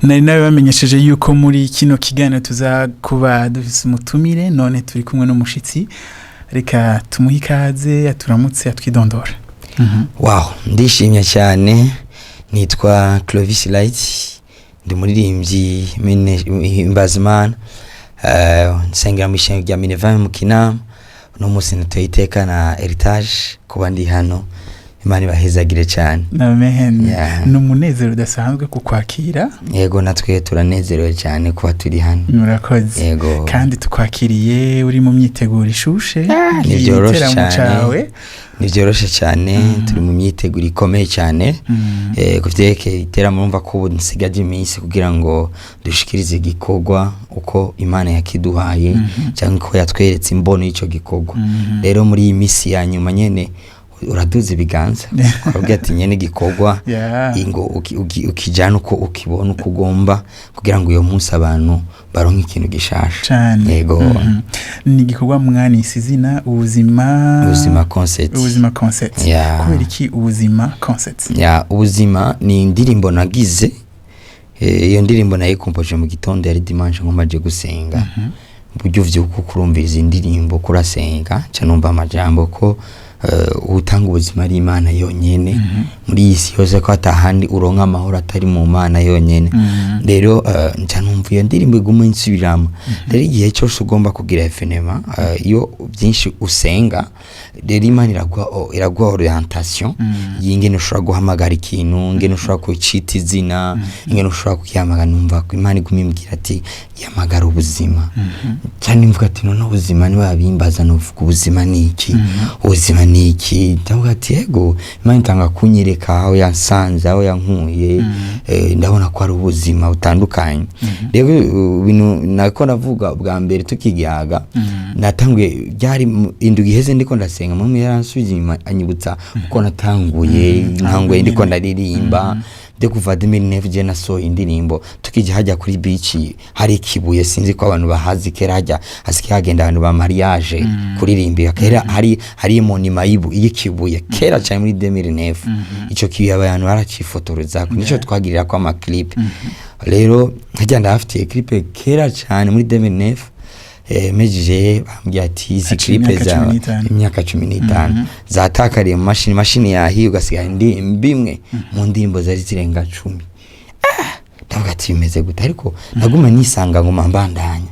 Nari nawe bamenyesheje yuko muri kino kiganiro tuza kuba dufise umutumire, none turi kumwe n'umushitsi. Reka tumuhe ikaze, aturamutse, atwidondora. Wow, ndishimye cyane. Nitwa Clovis Light, ndi umuririmbyi himbazimana, nsengera mu ishengero rya Minevam mu Kinama. Uno munsi nateye iteka na Heritage kuba ndi hano. Imana ibahezagire cyane. Amen. Yeah. Ni umunezero udasanzwe kukwakira. Yego, natwe turanezerewe cyane kuba turi hano. Murakoze. Yego. Kandi tukwakiriye uri mu myiteguro ishushe Ntibyoroshe y'igiteramo cyane. cawe. Ntivyoroshe cyane, turi mu myiteguro ikomeye cyane. Ku vyerekeye iteramo, urumva ko ubu nsigaje iminsi kugira ngo dushikirize igikorwa uko Imana yakiduhaye cyangwa uko yatweretse imbono y'ico gikorwa. Rero muri iyi minsi ya nyuma nyene uraduza ibiganza ukabwira ati nyene igikorwa ingo ukijana uko ukibona, uko ugomba, kugira ngo uyo munsi abantu baronke ikintu gishasha. Cane. Yego. Ni igikorwa mwanise izina Ubuzima. Ubuzima Concert. Ubuzima Concert. Yeah. Kubera iki Ubuzima Concert? Ya, Ubuzima ni indirimbo nagize. Iyo ndirimbo nayikompoje mu gitondo, yari dimanche, nkomaje gusenga. Buryo uvyuka ukurumviriza indirimbo kurasenga, nca numva amajambo ko utanga ubuzima ari Imana yonyene muri iyi si yose, ko atahandi uronka amahoro atari mu Mana yonyene. Rero nca numva iyo ndirimbo iguma insubiramo. Rero igihe cyose ugomba kugira événement, iyo byinshi usenga, rero Imana iraguha orientation y'ingene ushobora guhamagara ikintu, ingene ushobora kucita izina, ingene ushobora kugihamagara. Numva ko Imana iguma imbwira ati: "Yamagara Ubuzima." Cyane mvuga ati: "None ubuzima niwe yabimbaza, novuga ubuzima ni iki? Ubuzima ni iki?" Ndavuga ati: "Yego." Imana itanga kunyereka aho yansanze, aho yankuye. Ndabona ko ari ubuzima butandukanye. Rero ibintu nako navuga bwa mbere tukigihaga, natanguye byari indwi iheze, ndiko ndasenga, mama yaransubije inyuma anyibutsa uko natanguye. Ntanguye ndiko ndaririmba de kuva 2009, je nasohoye indirimbo tukijya hajya kuri beach, hari ikibuye, sinzi ko abantu bahazi. Kera hajya hasigaye hagenda abantu ba mariage kuririmbira. Kera hari monument y'ikibuye, kera cyane muri 2009. Ico kibuye abantu baracifotoreza, nico twagirira ko ama clip. Rero nkajya ndahafitiye clip kera cyane muri 2009. Mejije bambwiye ati izi Haciye clip imyaka za 15. Imyaka 15 zatakariye mu mashini yahiye, ugasigara indirimbo imwe mu ndirimbo zari zirenga 10. Ndavuga ati: "Bimeze gute?" Ariko naguma nisanga nguma mbandanya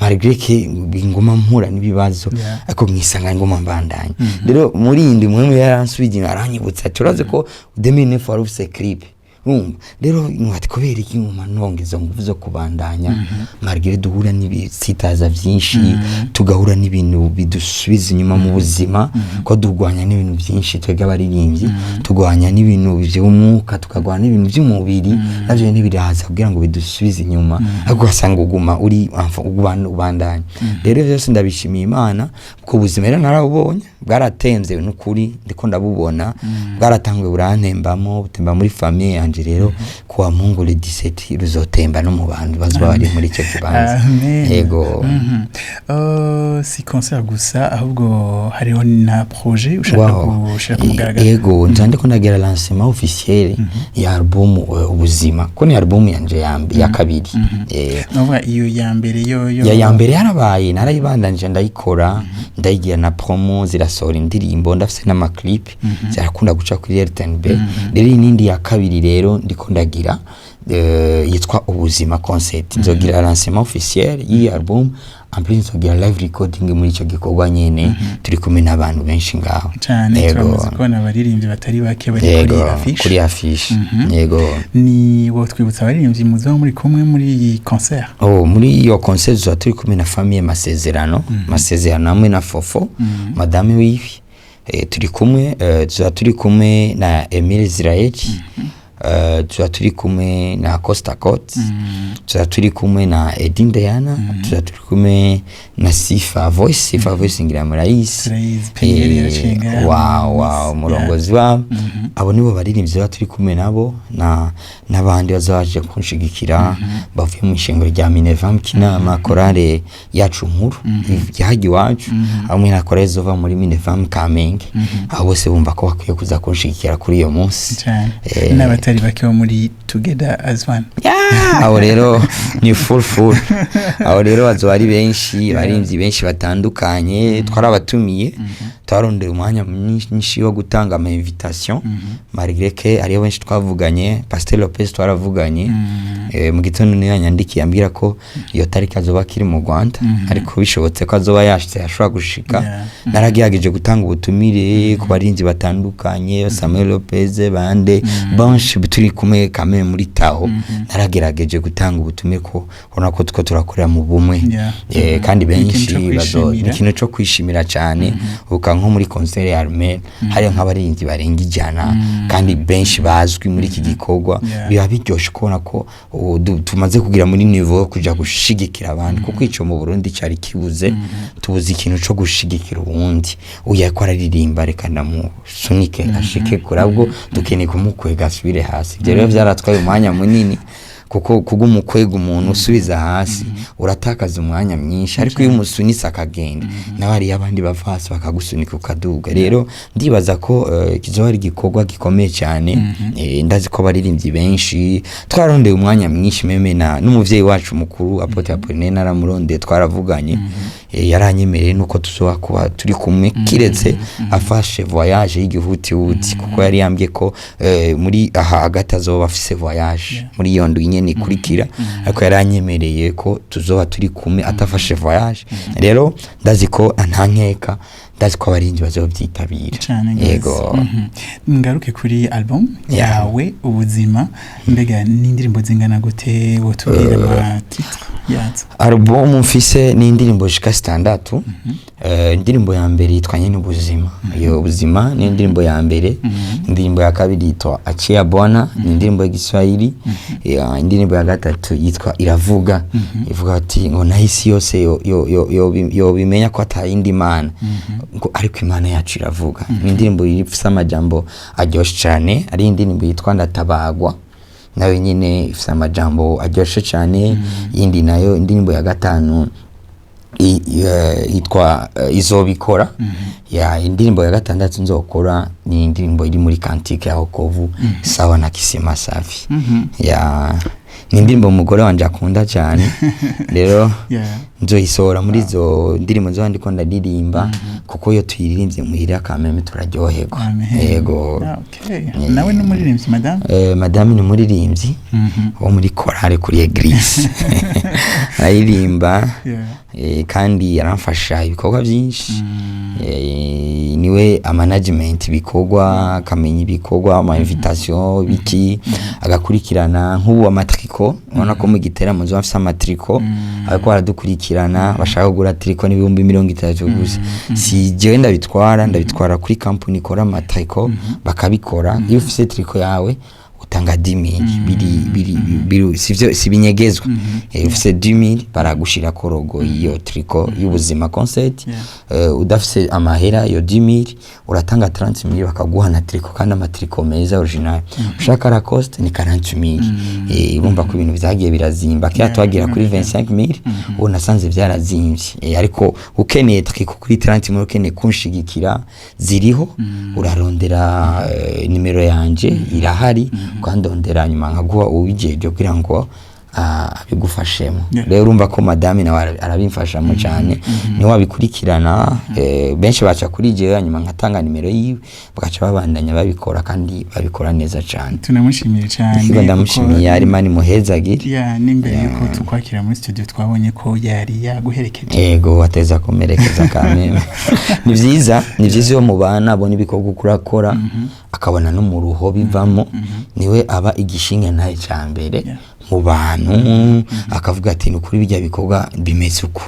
malgré que nguma mpura n'ibibazo, ariko mwisanga nguma mbandanya. Rero muri iyi ndwi mwe yaransubije inyuma, aranyibutsa ati: "Urazi ko 2009 wari ufise clip?" Urumva rero ati: "Kubera iki nguma nonga izo nguvu zo kubandanya malgré duhura n'ibisitaza byinshi, tugahura n'ibintu bidusubiza inyuma mu buzima, ko durwanya n'ibintu byinshi, twebwe abaririmbyi turwanya n'ibintu by'umwuka, tukagwana n'ibintu by'umubiri, navyo ntibiraza kugira ngo bidusubize inyuma, ariko ugasanga uguma uri ubandanya." Rero byose ndabishimiye Imana kuko ubuzima rero narabubonye bwaratemvye, n'ukuri ndiko ndabubona bwaratanguye burantembamo, butemba muri famille yanje. Rero kuwa Mungu le 17 ruzotemba no mu bantu bazoba bari muri icyo kibanza. Amen. Yego. Si concert gusa, ahubwo hariho na projet ushaka gushira ku mugaragaro. Yego, nza ndiko ndagira lancement officiel ya album Ubuzima, ko ni album yanje ya kabiri. Nuvuga iyo ya mbere yo Ya mbere yarabaye, narayibandanije ndayikora, ndayigira na promo, zirasohora indirimbo, ndafise n'ama clip, zirakunda guca kuri RTNB. Rero iyi nindi ya kabiri rero ndiko ndagira, yitwa Ubuzima Concert. Nzogira lancement officiel y'iyi album, en plus nzogira live recording muri ico gikorwa nyene, turi kumwe n'abantu benshi ngaho. Cyane. Yego. Turamaze kubona abaririmbyi batari bake bari kuri affiche. Kuri affiche, yego. Ni wo twibutsa abaririmbyi muzoba muri kumwe muri iyi concert? Oh, muri iyo concert tuzoba turi kumwe na famille Masezerano, Masezerano hamwe na Fofo, madame wiwe. Turi kumwe, tuzoba turi kumwe na Emile Israel, tuzoba turi kumwe na Costa Cote, tuzoba turi kumwe na Edin Diana, tuzoba turi kumwe na Sifa Voice. Sifa Voice ngira murayizi. Turayizi, Peniel Iracenga. Wow, umurongozi wabo. Abo nibo baririmbyi baba turi kumwe nabo, na n'abandi baza baje kunshigikira bavuye mu ishengero rya Minevam Kinama, korale yacu nkuru yahagi iwacu, hamwe na korale zova muri Minevam Kamenge. Abo bose bumva ko bakwiye kuza kunshigikira kuri iyo munsi. Cyane. Eh, N'abatari Abatari bake bo muri Together as One. Yeah, aho rero ni full full. Aho rero bazoba ari benshi, abarimvyi benshi batandukanye twarabatumiye. Twarondeye umwanya mwinshi wo gutanga ama invitation, malgré que hariho benshi twavuganye. Pasteur Lopez twaravuganye mu gitondo, niyo yanyandikiye ambwira ko iyo tariki azoba akiri mu Rwanda, ariko bishobotse ko azoba yashitse ashobora gushika. Naragerageje gutanga ubutumire ku barinzi batandukanye, Samuel Lopez, bande benshi turi kumwe kame muri taho. Naragerageje gutanga ubutumire ko ubona ko two turakorera mu bumwe. Kandi Ni ikintu benshi co bazo ni kwishimira. ikintu co kwishimira cyane. Uka nko muri concert ya Armel hariyo nk'abarinzi barenga 100 kandi benshi bazwi muri iki gikorwa. Biba biryoshe kubona ko ubu tumaze kugira muri niveau yo kuja gushigikira abandi, kuko ico mu Burundi cari kibuze. Tubuze ikintu co gushigikira uwundi. Uyu ariko araririmba, reka ndamusunike ashike kurabwo, dukeneye kumukwega asubire hasi. Ivyo rero vyaratwaye umwanya munini, kuko kugumukwega umuntu usubiza hasi uratakaza umwanya mwinshi, ariko iyo umusunitse akagenda, nawe hariyo abandi bava hasi bakagusunika ukaduga. Rero ndibaza ko kizoba ari igikorwa gikomeye cyane. Ndazi ko abaririmbyi benshi twarondeye umwanya mwinshi, même na n'umuvyeyi wacu mukuru Apôtre Apollinaire naramurondeye, twaravuganye. Yaranyemereye nuko tuzoba kuba turi kumwe, kiretse afashe voyage y'igihutihuti, kuko yari yambwiye ko muri aha hagati azoba afise voyage muri iyo ndwi nyene ikurikira, ariko yaranyemereye ko tuzoba turi kumwe atafashe voyage. Rero ndazi ko nta nkeka, ndazi ko abarinzi bazovyitabira. Cane gose. Yego. Ngaruke kuri album yawe Ubuzima. Mbega n'indirimbo zingana gute? Wotubwira ama titre yazo? Album mfise ni indirimbo zishika 6. Indirimbo ya mbere yitwa nyene Ubuzima. Iyo Ubuzima ni indirimbo ya mbere. Indirimbo ya kabiri yitwa Achia Bwana, ni indirimbo y'igiswahili. Indirimbo ya gatatu yitwa Iravuga, ivuga ati ngo naho isi yose yobimenya ko atayindi mana, ngo ariko Imana yacu iravuga. Ni indirimbo ifise amajambo aryoshe cane. Ari indirimbo yitwa Ndatabagwa, nayo nyine ifise amajambo aryoshe cane. Yindi nayo, indirimbo ya gatanu yitwa Izobikora. Ya indirimbo ya gatandatu nzokora ni indirimbo iri muri cantique ya Wokovu, sawa na Kisima Safi. Ya ni indirimbo umugore wanje akunda cyane, rero nzoyisohora muri izo ndirimbo nzoba ndiko ndaririmba, kuko iyo tuyiririmbye muhira kameme turaryoherwa. Amen. Yego. Ah, okay. Nawe ni umuririmbyi, madame? Madame ni umuririmbyi wo muri korale kuri église, aririmba. Kandi aramfasha ibikorwa byinshi. Niwe amanagement ibikorwa, akamenya ibikorwa, ama invitation biki, agakurikirana nk'ubu amatriko. Ubona ko mu giteramo nzoba mfise amatriko, ariko baradukurikirana bashaka kugura triko n'30,000 gusa. Si jewe ndabitwara, ndabitwara kuri company ikora amatriko, bakabikora. Iyo ufise triko yawe utanga 10,000, biri biri sivyo, si binyegezwa. Ufise 10,000 baragushirako logo y'iyo triko y'Ubuzima concert. Udafise amahera iyo 10,000, uratanga 30,000 bakaguha na triko, kandi amatriko meza original. Ushaka Lacoste ni 40,000. Urumva ko ibintu vyagiye birazimba. Kera twagira kuri 25,000, ubu nasanze vyarazimvye. Ariko ukeneye triko kuri 30,000, ukeneye kunshigikira, ziriho. Urarondera nimero yanje irahari, ukandondera nyuma nkaguha uwijeje kugira ngo abigufashemo. Rero urumva ko madame nawe arabimfashamo cyane, niwe wabikurikirana. Benshi baca kuri jewe, hanyuma nkatanga nimero yiwe, bagaca babandanya babikora, kandi babikora neza cyane. Tunamushimiye cyane. Ikigo ndamushimiye, ari Imana imuhezagire. Ya, n'imbere yuko tukwakira muri studio twabonye ko yari yaguherekeje. Ego, wateza kumerekeza kameme. Ni vyiza, ni vyiza iyo mubana abona ibikorwa uko urakora, akabona no mu ruho bivamo. Niwe aba igishinga ntaye ca mbere mu bantu, akavuga ati ni ukuri bijya bikorwa bimeze uko.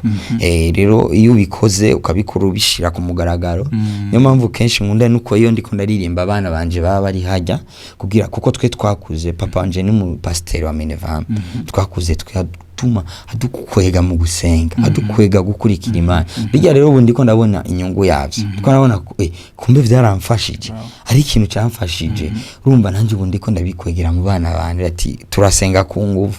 Rero iyo ubikoze ukabikora ubishira ku mugaragaro, niyo mpamvu kenshi nkunda nuko iyo ndiko ndaririmba abana banje baba bari hajya kugira, kuko twe twakuze, papa wanje ni mu pasiteri wa Minevam, twakuze twatuma adukwega mu gusenga, adukwega gukurikira Imana. Bijya rero ubu ndiko ndabona inyungu yavyo, ndiko ndabona ko kumbe vyaramfashije, ari ikintu cyamfashije. Urumva nanjye ubu ndiko ndabikwegera mu bana banje, ati turasenga ku nguvu.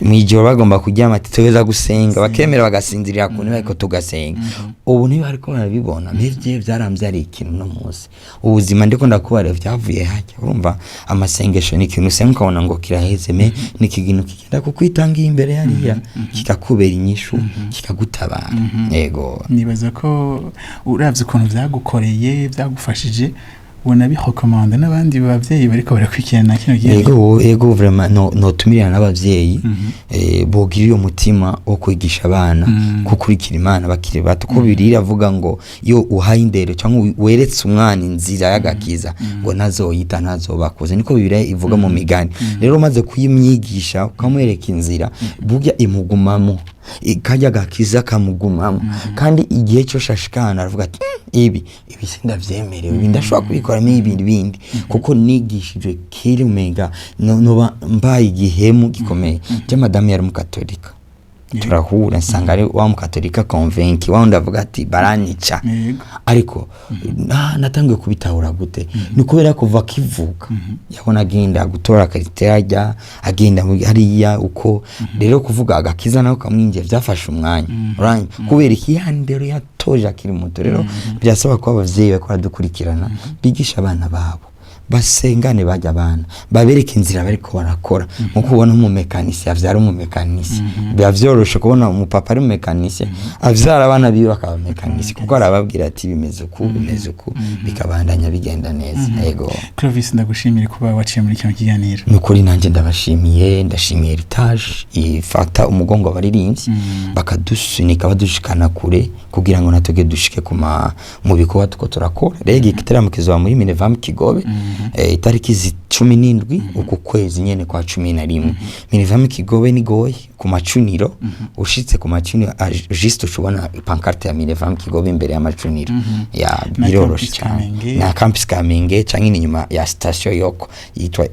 Mwijoro bagomba kuryama, ati tugeza gusenga, bakemera bagasinzirira ku ntebe, ariko tugasenga. Ubu niba ariko barabibona mbere byarambyariye ikintu. No munsi ubuzima ndiko ndakubarira byavuye hajya. Urumva, amasengesho ni ikintu usenga ukabona ngo kiraheze, mais ni ikintu kigenda kukwitangira imbere hariya, kikakubera inyishu, kikagutabara. Yego. Nibaza ko uravye ukuntu vyagukoreye, vyagufashije, ubona birecommanda n'abandi bavyeyi bariko barakurikirana kino gihe. Ego, vraiment no notumirira n'abavyeyi bogira iyo mutima wo kwigisha abana gukurikira Imana bakiri bato, ko Bibiliya iravuga ngo iyo uhaye indero cyangwa weretse umwana inzira y'agakiza, ngo ntazoyita ntazobakuze. Niko Bibiliya ivuga mu Migani. Rero umaze kuyimwigisha, ukamwereka inzira, burya imugumamo, karya gakiza kamugumamo. Kandi igihe cyose ashikana aravuga ati: Ibi sindavyemerewe, ibi ndashobora kubikoramo ibindi bindi, kuko nigishijwe kiri." Umenga noba mbaye igihemu gikomeye. Je madamu yari umukatolika, turahura nsanga ari wa mukatolika convaincu, wa wundi avuga ati baranyica. Ariko natangiye kubitahura gute? Ni kubera kuva akivuka yabona agenda gutora akarite, ajya agenda hariya uko. Rero kuvuga agakiza nawe kamwinjiye byafashe umwanya. Uranyumva? Kubera iki? Ya ndero yatoje akiri muto. Rero birasaba ko abavyeyi bariko baradukurikirana bigisha abana babo, basengane, bajya abana babereke inzira bariko barakora. Nkuko ubona umumekanisi avyara umumekanisi, biba vyoroshe kubona umupapa ari umumekanisi avyara abana biwe bakaba mekanisi, kuko arababwira ati bimeze uku, bimeze uku, bikabandanya bigenda neza. Yego. Clovis, ndagushimire kuba waciye muri kino kiganiro. Ni ukuri nanjye ndabashimiye. Ndashimiye Heritage ifata umugongo abaririmbyi, bakadusunika, badushikana kure kugira ngo natwe dushike kuma mu bikorwa tuko turakora. Rero igiteramo kizoba muri Minevam Kigobe, itariki 17 uku kwezi nyene kwa 11. Minevam Kigobe ni goye ku Macuniro. Ushitse ku Macuniro, juste ushobona pancarte ya Minevam Kigobe imbere y'Amacuniro ya Na biroroshe Campus cyane. Kamenge. Na Campus Kamenge, canke inyuma ya station yoko yitwa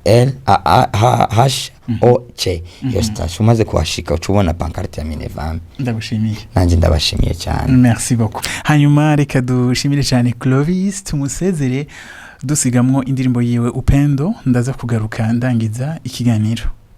L A A H H O C. Iyo station umaze kuhashika uca ubona pancarte ya Minevam. Ndagushimiye. Nanjye ndabashimiye cyane. Merci beaucoup. Hanyuma reka dushimire cyane Clovis, tumusezere dusigamwo indirimbo yiwe Upendo. Ndaza kugaruka ndangiza ikiganiro.